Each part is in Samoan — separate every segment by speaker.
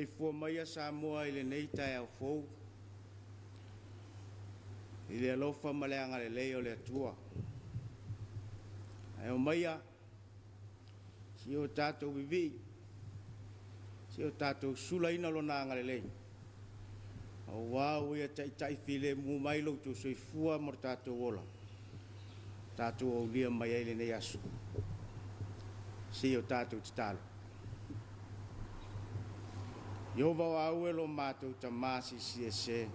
Speaker 1: Maleifua maia Samoa i lenei taeao fou i le alofa ma le agalelei o le Atua. Ae omaia se i o tatou vivii, se i o tatou sulaina Lona agalelei, aua ua Ia taitai filemu mai lo outou soifua ma lo tatou ola, tatou aulia mai ai lenei aso. Se i o tatou tatalo. Ieova o au e lo matou Tamā Silisili Ese,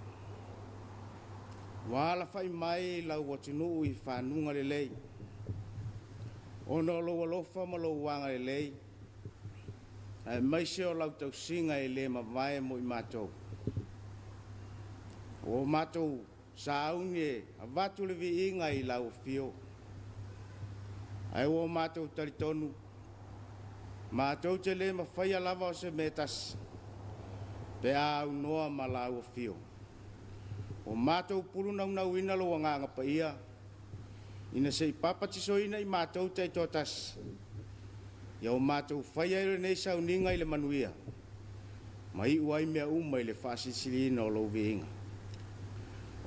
Speaker 1: ua alafai mai lau atunuu i fanuga lelei, ona o lou alofa ma lou agalelei, aemaise o lau tausiga e le mavae mo i matou. Ua matou sauni e avatu le viiga i lau afio, ae ua matou talitonu, matou te le mafaia lava o se mea e tasi, pe a aunoa ma lau afio. Ua matou pulunaunauina lou agaga paia, ina se i papatisoina i matou taitoatasi, ia o matou faia ai lenei sauniga i le manuia, ma iu ai mea uma i le faasilisiliina o lou viiga.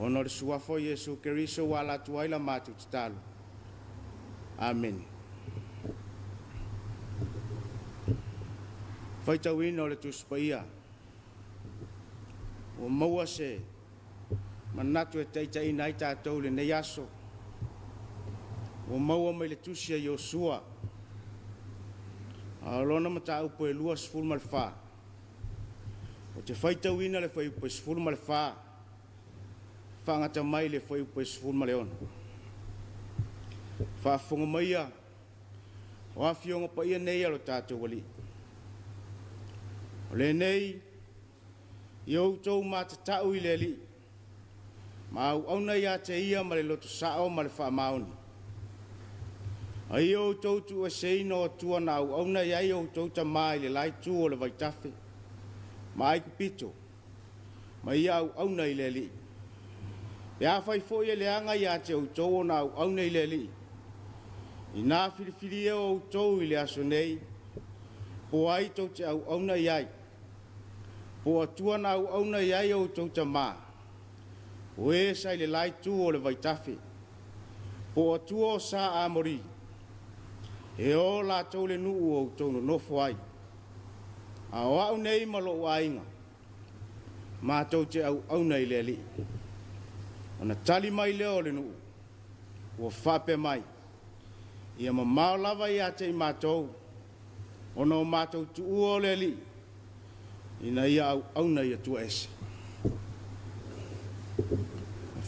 Speaker 1: Ona o le suafa o Iesu Keriso ua ala atu ai la matou tatalo. Amene. Faitauina o le Tusi Paia, ua maua se manatu e taitaiina ai tatou i lenei aso. Ua maua mai le tusi a Iosua, a o lona mataupu e 24. Ou te faitauina le fuaiupu e 14, faagata mai le fuaiupu e 16. Faafofoga maia o afioga paia nei a lo tatou Alii. O lenei, ia outou matatau i le Alii, ma auauna ia te ia ma le loto sao ma le faamaoni. A ia outou tuueseina o Atua na auauna i ai outou tamā i le la itu o le vaitafe ma Aikupito, ma ia auauna i le Alii. Pe afai foi e leaga ia te outou ona auauna i le Alii, ina filifilia outou i le aso nei, po o ai tou te auauna i ai, po o Atua na auauna i ai outou tamā, o e sa i le la itu o le vaitafe, po o Atua o sa Amori, e o latou le nuu o outou nonofo ai. A o au nei ma lou aiga, matou te auauna i le Alii. Ona tali mai lea o le nuu, ua faapea mai, ia mamao lava ia te i matou, ona o matou tuua o le Alii, ina ia auauna i Atua ese.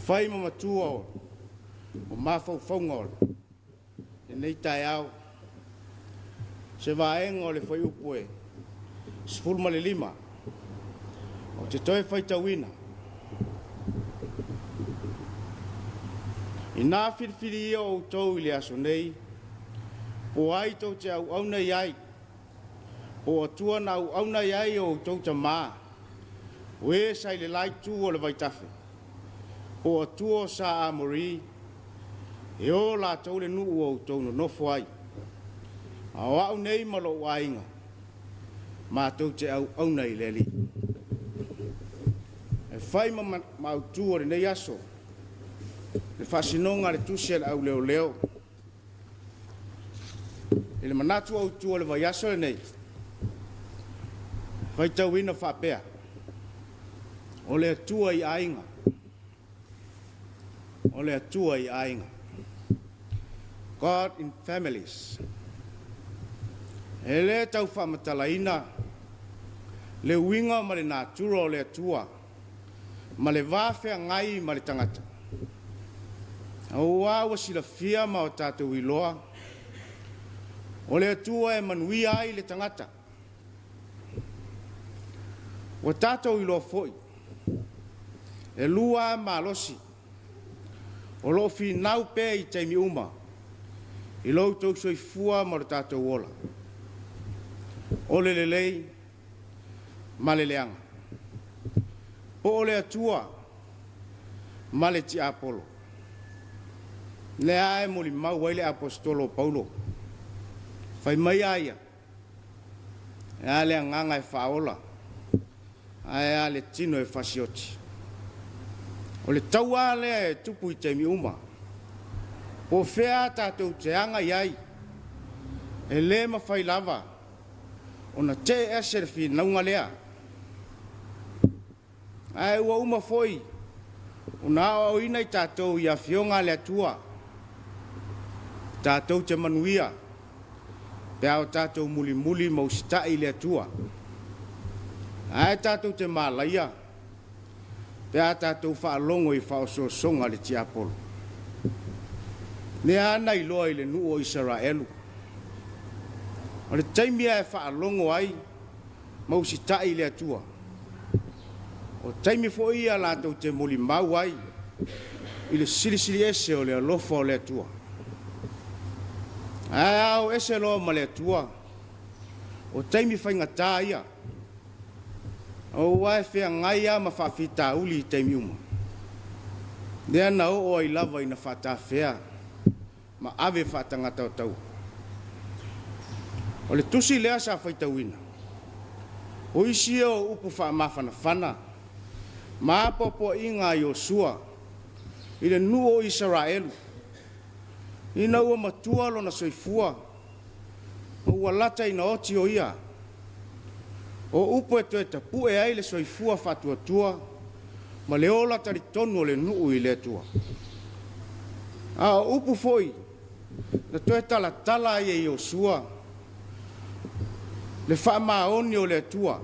Speaker 1: Fai ma matua o mafaufauga o lenei taeao, se vaega o le fuaiupu e 15, ou te toe faitauina. Ina filifilia outou i le aso nei, po o ai tou te auauna i ai, po o Atua na auauna i ai o outou tamā, o e sa i le la itu o le vaitafe, po o Atua o sa Amori, e o latou le nuu o outou nonofo ai. A o au nei ma lou aiga, matou te auauna i le Alii. E fai ma mautu o lenei aso, le faasinoga a le tusi a le auleoleo, i le manatu autu o le vaiaso lenei, faitauina faapea, o le Atua i aiga, o le Atua i aiga. God in families. E le tau faamatalaina le uiga ma le natura o le Atua ma le va feagai ma le tagata. Aua ua silafia ma o tatou iloa, o le Atua e manuia ai le tagata. Ua tatou iloa foi, e lua malosi o lo o finau pea i taimi uma i lo outou soifua ma lo tatou ola, o le lelei ma le leaga, po o le Atua ma le tiapolo. Lea e molimau ai le aposetolo o Paulo, fai mai a ia, e a le agaga e faaola. Ae a le tino e fasioti. O le taua lea e tupu i taimi uma. Po o fea tatou te agai ai, e lē mafai lava ona te'e ese le finauga lea. Ae ua uma foi ona aoaoina i tatou i afioga a le Atua, tatou te manuia pe a o tatou mulimuli ma usita'i i le Atua. Ae tatou te malaia pe a tatou faalogo i faaosoosoga a le tiapolo. Lea na iloa i le nuu o Isaraelu. O le taimi ae faalogo ai ma usita'i i le Atua. O taimi foi ia latou te molimau ai i le silisili ese o le alofa o le Atua. Ae a o ese loa ma le Atua, o taimi faigata ia, aua e feagai lava ma faafitauli i taimi uma. Lea na oo ai lava ina faatafea ma ave faatagata o taua. O le tusi lea sa faitauina, o isi ia o upu faamafanafana ma apoapoaiga a Iosua i le nuu o Isaraelu, ina ua matua lona soifua ma ua lata ina oti o ia. O upu e toe tapu'e ai le soifua faatuatua ma le ola talitonu o le nuu i le Atua. A o upu foi na toe talatala ai e Iosua le faamaoni o le Atua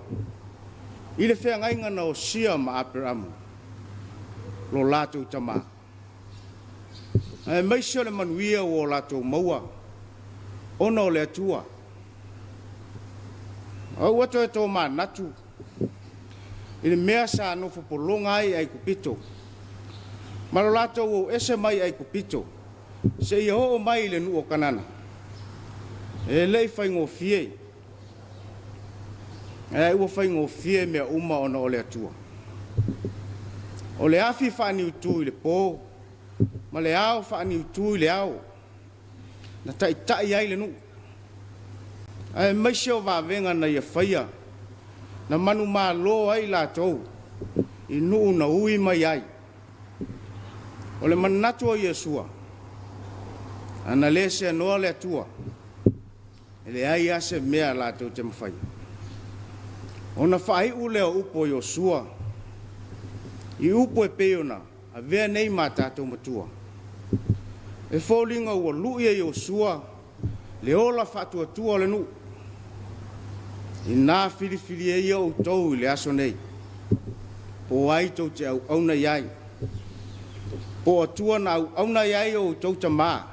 Speaker 1: i le feagaiga na osia ma Aperamo, lo latou tamā, aemaise o le manuia ua o latou maua ona o le Atua. Aua toe tomanatu i le mea sa nofo pologa ai Aikupito, ma lo latou o ese mai Aikupito seia oo mai i le nuu o Kanana. E lei faigofie, ae ua faigofie mea uma ona o le Atua. O le afi faaniutu i le po ma le ao faaniutu i le ao na taita'i ai le nuu, aemaise o vavega na ia faia na manumalo ai latou i nuu na ui mai ai. O le manatu o Iosua, ana lē seanoa le Atua, e leai lava se mea latou te mafaia. Ona faai'u lea o upu o Iosua i upu e pei ona avea nei ma tatou matua. E foliga ua lu'i e Iosua le ola faatuatua o le nuu. Inā filifilia ia outou i le aso nei, po o ai tou te auauna i ai, po o Atua na auauna i ai o outou tamā,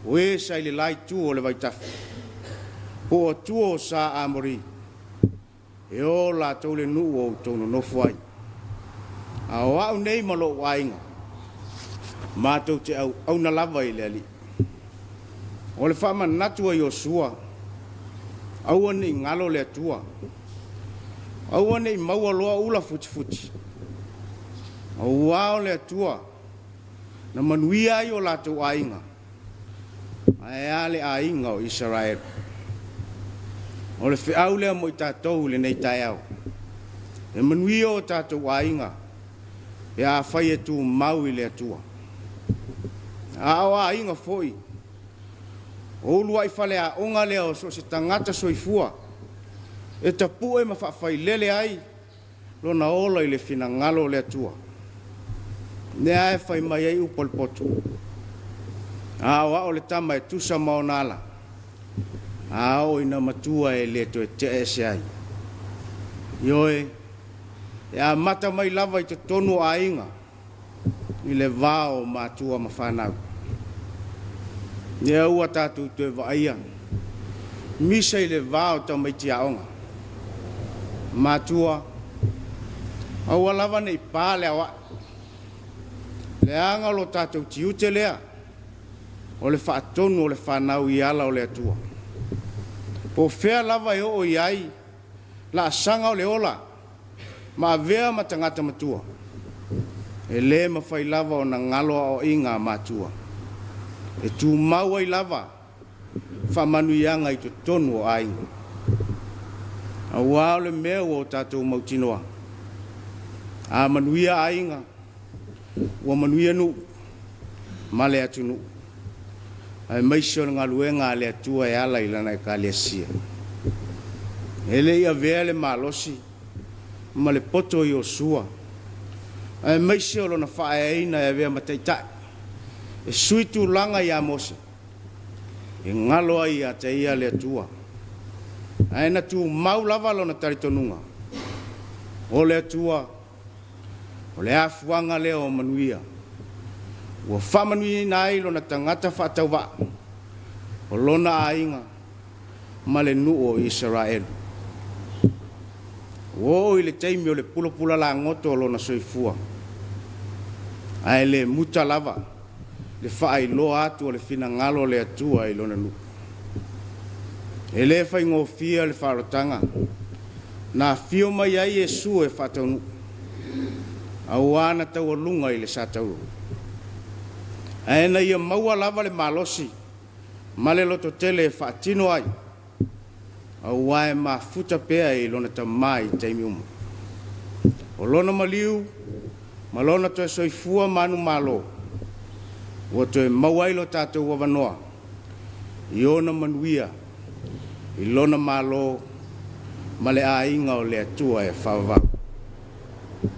Speaker 1: o e sa i le la itu o le vaitafe, po o Atua o sa Amori, e o latou le nuu o outou nonofo ai. A o a'u nei ma lo'u aiga, matou te auauna lava i le Alii. O le faamanatu a Iosua, aua ne i galo le Atua, aua ne i maua loa ula futifuti, auā o le Atua na manuia ai o latou aiga, ae a le aiga o Isaraelu. O le feau lea mo i tatou i lenei taeao. E manuia o tatou aiga pe afai e tumau i le Atua. A o aiga foi, o uluai faleaoga lea o so o se tagata soifua e tapu'e ma faafailele ai lona ola i le finagalo o le Atua. Lea e fai mai ai upu a le poto, a o ao le tama e tusa ma ona ala, a oo ina matua e le toe te'e ese ai. Ioe, e amata mai lava i totonu o aiga i le va o matua ma fanau. Lea ua tatou toe vaaia misa i le va o tamaiti aoga. Matua, aua lava ne i pa le aoa'i, leaga o lo tatou tiute lea o le faatonu o le fanau i ala o le Atua. Po o fea lava e oo i ai laasaga o le ola ma avea ma tagata matua, e lē mafai lava ona galo aoaiga a matua, e tumau ai lava faamanuiaga i totonu o aiga. Auā o le mea ua o tatou mautinoa, a manuia aiga, ua manuia nuu ma le atunuu, aemaise o le galuega a le Atua e ala i Lana Ekalesia. E le i avea le malosi ma le poto o Iosua, aemaise o lona faaeaina e avea ma taitai e sui tulaga ia Mose, e galo ai ia te ia le Atua, ae na tumau lava lona talitonuga, o le Atua, o le afuaga lea o manuia, ua faamanuiaina ai lona tagata faatauvaa, o lona aiga ma le nuu o Isaraelu. Ua oo i le taimi o le pulapula lagoto o lona soifua, ae le muta lava le faailoa atu o le finagalo o le Atua i lona nuu. E le faigofie le faaolataga na afio mai ai Iesu e faataunuu, auā na taualuga i le sa taua. Ae na ia maua lava le malosi ma le lototele e faatino ai, auā e mafuta pea i lona Tamā i taimi uma. O lona maliu ma lona toe soifua manumalo, ua toe maua ai lo tatou avanoa i ona manuia i lona Malo ma le aiga o le Atua e faavavau.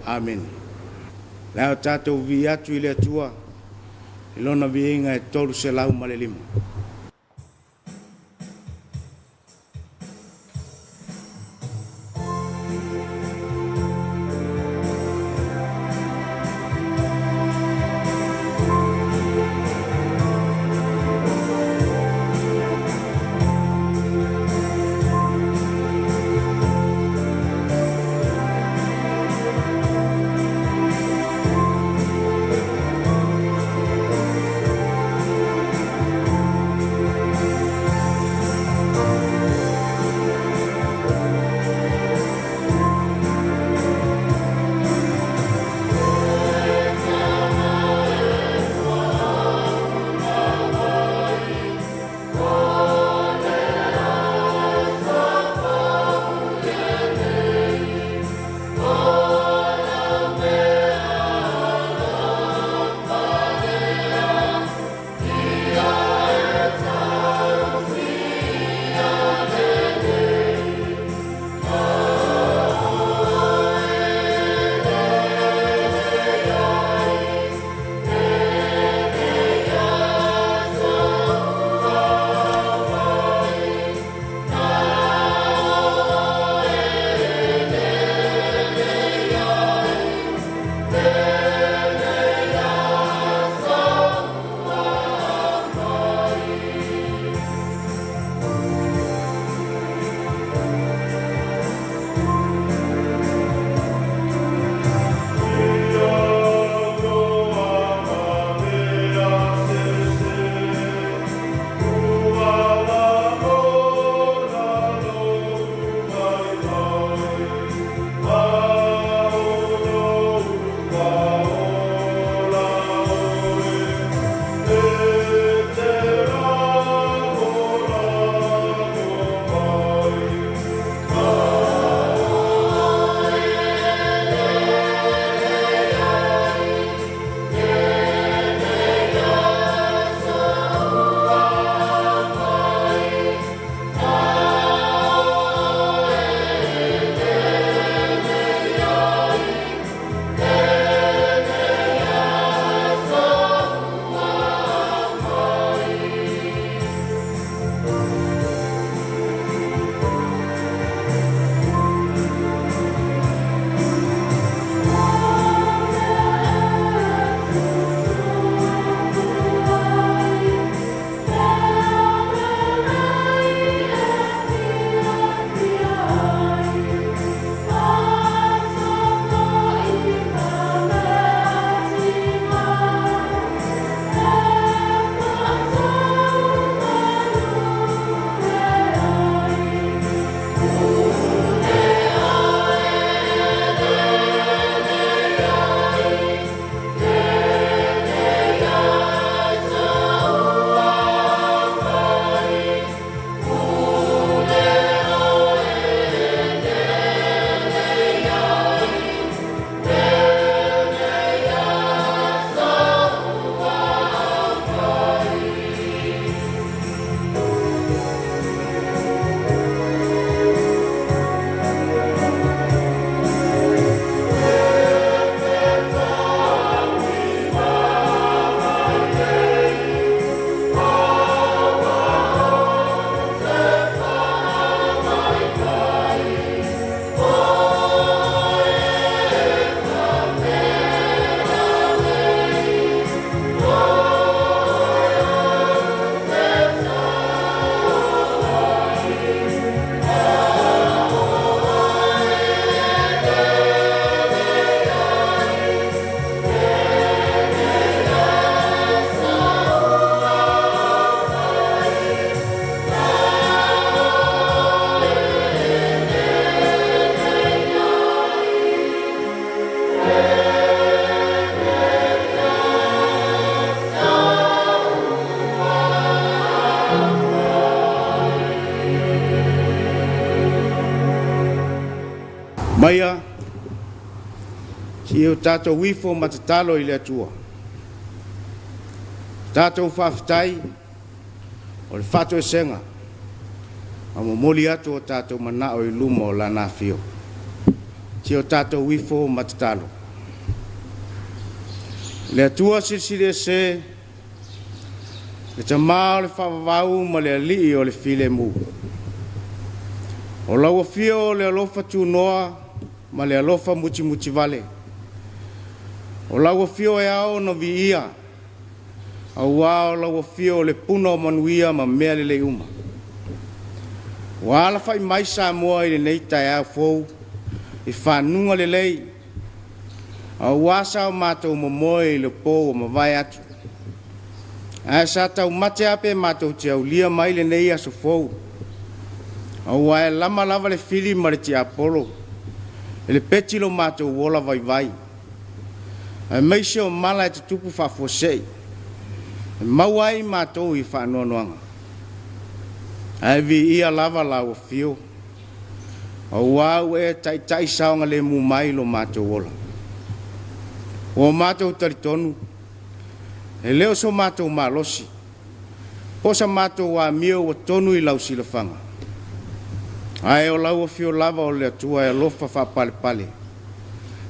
Speaker 1: Amene. O le a tatou viia atu i le Atua i lona viiga e 305. Maia, seia o tatou ifo ma tatalo i le Atua. Tatou faafetai o le faatoesega ma momoli atu o tatou manao i luma o Lana Afio. Seia o tatou ifo ma tatalo. Le Atua Silisili Ese, le Tama o le faavavau ma le Alii o le filemu. O lau afio o le alofa tunoa ma le alofa mutimutivale. O lau afio e ao ona viia, auā o lau afio o le puna o manuia ma mea lelei uma. Ua alafai mai Samoa i lenei taeao fou i fanuga lelei, auā sa o matou momoe i le po ua mavae atu. Ae sa taumate lava pe matou te aulia mai lenei aso fou, auā e lama lava le fili ma le tiapolo e lepeti lo matou ola vaivai, aemaise o mala e tutupu faafuasei e maua ai matou i faanoanoaga. Ae viia lava lau afio, auā ua e taitai saogalemu mai lo matou ola. Ua matou talitonu, e le o so matou malosi, po o sa matou amio ua tonu i lau silafaga, ae o lau afio lava o le Atua e alofa faapalepale,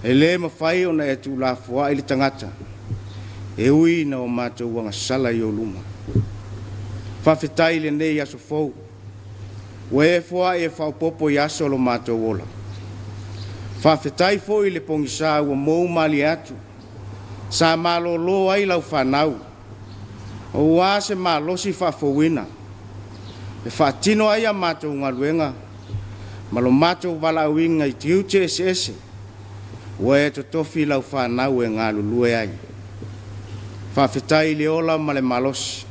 Speaker 1: e le mafai ona e tuulafoai le tagata, e ui ina o matou agasala i ou luma. Faafetai i lenei aso fou, ua e foai e faaopoopo i aso o lo matou ola. Faafetai foi i le pogisa ua mou malie atu, sa malolo ai lau fanau, auā se malosi faafouina e faatino ai a matou galuega ma lo matou valaauina i tiute eseese ua e totofi lau fanau e galulue ai. Faafetai i le ola ma le malosi,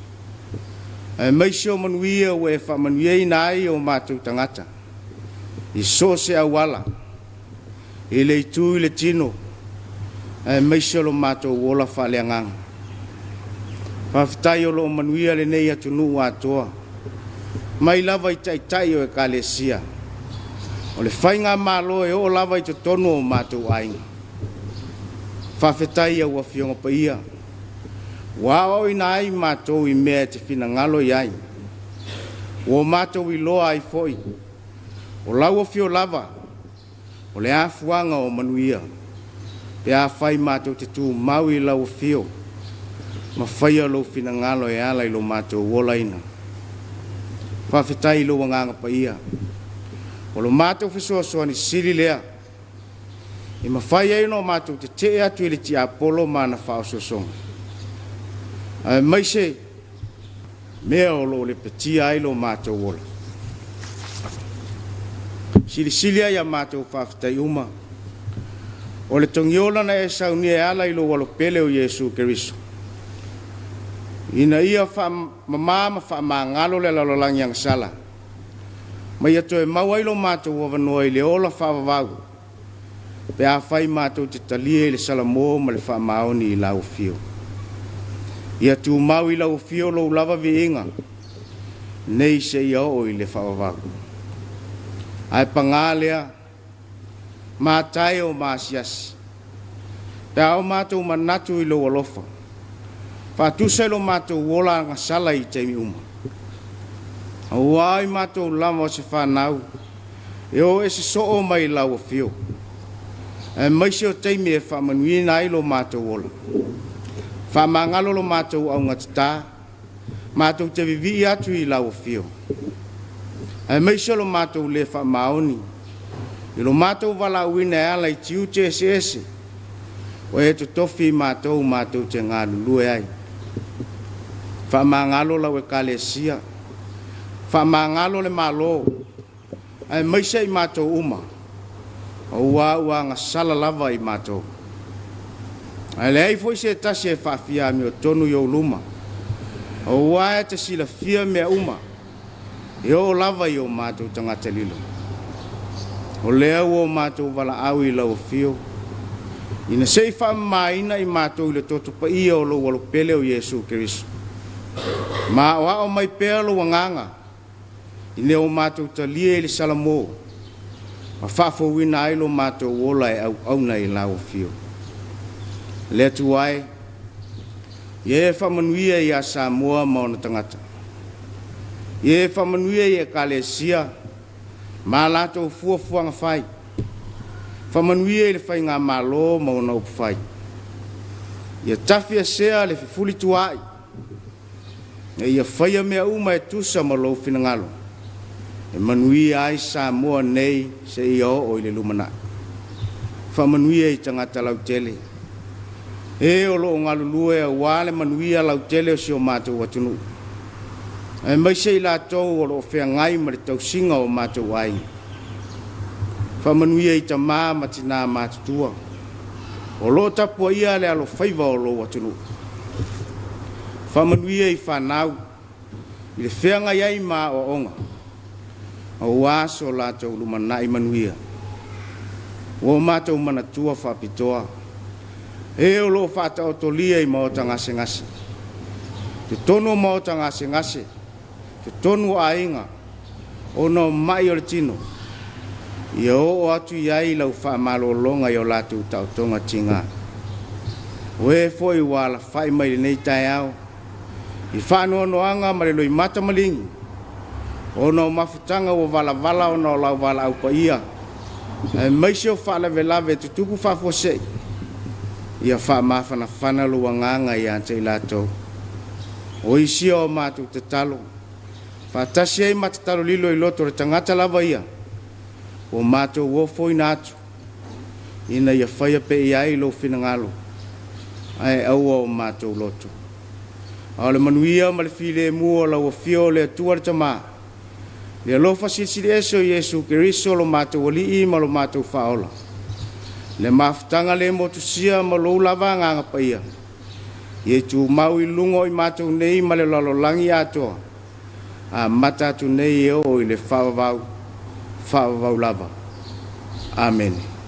Speaker 1: aemaise o manuia ua e faamanuiaina ai o matou tagata i so o se auala, i le itu i le tino, aemaise o lo matou ola faaleagaga. Faafetai o lo o manuia lenei atunuu atoa, mai lava i taitai o ekalesia, o le faigamalo e oo lava i totonu o matou aiga. Faafetai i au Afioga Paia, ua aoaoina ai matou i mea e te finagalo i ai. Ua matou iloa ai foi, o lau afio lava o le afuaga o manuia, pe afai matou te tumau i lau afio ma faia lou finagalo e ala i lo matou olaina. Faafetai i lou Agaga Paia, o lo matou fesoasoani sili lea, e mafai ai ona matou tetee atu i le tiapolo ma ana faaosoosoga, aemaise mea o lo o lepetia ai lo matou ola. Silisili ai a matou faafetai uma, o le togiola na e saunia e ala i lou alopele o Iesu Keriso, ina ia faamamā ma faamagalo le lalolagi agasala, ma ia toe maua ai lo matou avanoa i le ola faavavau, pe afai matou te talia i le salamo ma le faamaoni i lau afio. Ia tumau i lau afio lou lava viiga, nei seia oo i le faavavau. Ae pagā lea, matae o maasiasi, pe a o matou manatu i lou alofa, faatusa i lo matou ola agasala i taimi uma. Auā i matou lava o se fanau, e o ese soo mai lau afio, aemaise o taimi e faamanuiaina ai lo matou ola. Faamagalo lo matou augatata, matou te vivii atu i lau afio, aemaise o lo matou le faamaoni, i lo matou valaauina e ala i tiute eseese, ua e totofi i matou matou te galulue ai. Faamagalo lau ekalesia, faamagalo le Malo, aemaise i matou uma, auā ua agasala lava i matou. Ae leai foi se tasi e faafia amiotonu i ou luma, auā e te silafia mea uma, e oo lava i o matou tagata lilo. O lea ua o matou valaau i lau afio, ina se i faamamaina i matou i le toto paia o lou alopele o Iesu Keriso. Ma aoao mai pea lou agaga, ina o matou talia i le salamo, Ma faafouina ai lo matou ola e auauna i lau afio. Le Atua e, ia e faamanuia ia Samoa ma ona tagata. Ia e faamanuia i Ekalesia ma latou fuafuaga fai. Faamanuia i le faigamalo ma ona upufai. Ia tafiesea le fefulituaai, ina ia faia mea uma e tusa ma lou finagalo, e manuia ai Samoa nei seia oo i le lumanai. Faamanuia i tagata lautele, e o lo o galulue aua le manuia lautele o si o matou atunuu, aemaise i latou o lo o feagai ma le tausiga o matou aiga. Faamanuia i tama ma tina matutua o lo o tapuaia le alofaiva o lou atunuu. Faamanuia i fanau i le feagai ai ma aoaoga aua so latou lumanai manuia. Ua o matou manatua faapitoa e o lo o faataotolia i maota gasegase, totonu o maota gasegase, totonu o aiga, ona o mai o le tino, ia oo atu i ai lau faamalologa i o latou taotoga tiga. O e foi ua alafai mai lenei taeao i faanoanoaga ma le loimata maligi, ona o mafutaga ua valavala ona o lau valaau paia, aemaise o faalavelave tutupu faafuasei, ia faamafanafana lou agaga ia te i latou. O isi o matou tatalo, faatasi ai ma tatalo lilo i loto o le tagata lava ia, ua matou ofoina atu, ina ia faia pea i ai lou finagalo, ae aua o matou loto. A o le manuia ma le filemu o lau afio o le Atua le Tama, le alofa silisili ese o Iesu Keriso lo matou Alii ma lo matou Faaola, le mafutaga le motusia ma lou lava Agaga Paia, ia tumau i luga o i matou nei ma le lalolagi atoa, amata atu nei e oo i le faavavau, faavavau lava. Amene.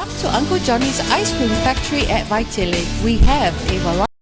Speaker 2: Come to Uncle Johnny's Ice Cream Factory at Vaitele. We have a variety.